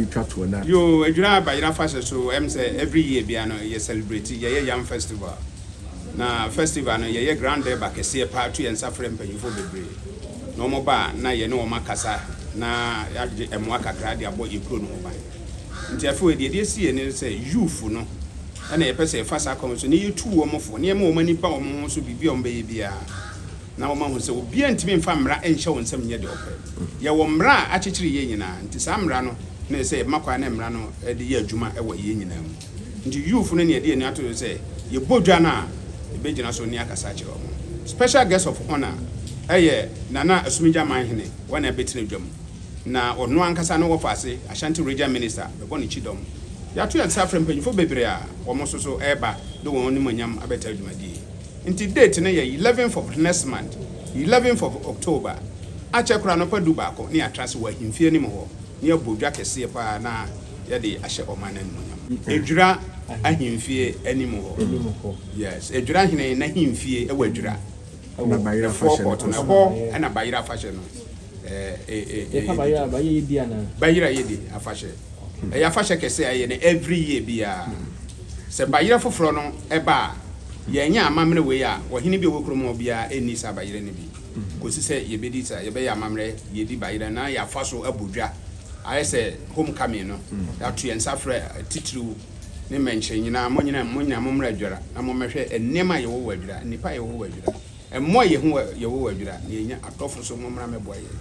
Twa toɔ na. Yo, Adwira Bayerɛ Afahyɛ so sɛ every year bia no yɛ celebrate, yɛyɛ yam festival. Na festival no, yɛyɛ grand durbar kɛseɛ paa, to yɛn nsa frɛ mpanyinfoɔ bebree na wɔn ba a, na yɛne wɔn akasa na yɛagye mmoa kakra de abɔ yɛ kuro no ho ban. Nti afei deɛ yɛde asi yɛn ne sɛ youth no ɛna yɛpɛ sɛ yɛfa saa kwan so na yɛtu wɔn fo, nneɛma wɔn ani ba wɔn ho so, biribi a wɔn bɛyɛ biara na wɔn ahu sɛ obiara ntumi mfa mmara nhyɛ wɔn nsam nyɛ deɛ ɔpɛ. Yɛwɔ mmara a akyekyere yɛn nyinaa, nti saa mmara no na sɛ yɛma kwan na mmara no de yɛ adwuma wɔ yɛn nyinaa mu. Nti youth no ne yɛde yɛn ani ato so sɛ yɛbɔ dwa no a, yɛbɛgyina so ne akasa akyerɛ wɔn. Special guest of honour ɛyɛ Nana Asumigya Manhene, wɔn na ɛbɛtena dwa mu, na ɔno ankasa no wɔfa ase Ashanti Region Minister bɛbɔ ne kyidɔm. Yɛato yɛn nsa afrɛ mpanyinfoɔ bebree a wɔn nso so ɛreba de wɔn animuonyam abɛta dwumadie. Nti date no yɛ 11th of next month, 11th of October. Akyɛ koraa nɔpa 11 ne yɛatra se wɔ ahemfie anim hɔ ne yɛbɔ dwa kɛseɛ paa na yɛde ahyɛ ɔman no animuonyam. Edwira ahemfie anim hɔ, yes, Edwira hene n'ahemfie ɛwɔ Adwira. Na Bayerɛ Afahyɛ no forecourt no kɔ so. Ɛhɔ ɛna Bayerɛ Afahyɛ no Yɛfa bayerɛ a, bayerɛ yɛ di anaa? Bayerɛ yɛ di afahyɛ. Ɛyɛ afahyɛ kɛse a ɛyɛ no every year biara. Sɛ bayerɛ foforɔ no ɛba a, yɛnyɛ amammerɛ wei a, ɔhene bi a ɔwɔ kurom hɔ biara ɛnni saa bayerɛ no bi kɔsi sɛ yɛbɛdi sa yɛbɛyɛ amammerɛ, yɛdi bayerɛ na yɛafa so abɔ dwa. Ayɛ sɛ homecoming no, yɛato yɛn nsa frɛ titiriw ne mmɛnkyerɛ nyinaa, mo nyinaa, mo nyinaa mommra Adwara na mommɛhwɛ nneɛma a yɛwɔ wɔ Adwira, nnipa a yɛwɔ wɔ Adwira, mmoa a yɛhu yɛwɔ wɔ Adwira, na yɛnya adɔfo so mommra mɛboa yɛn.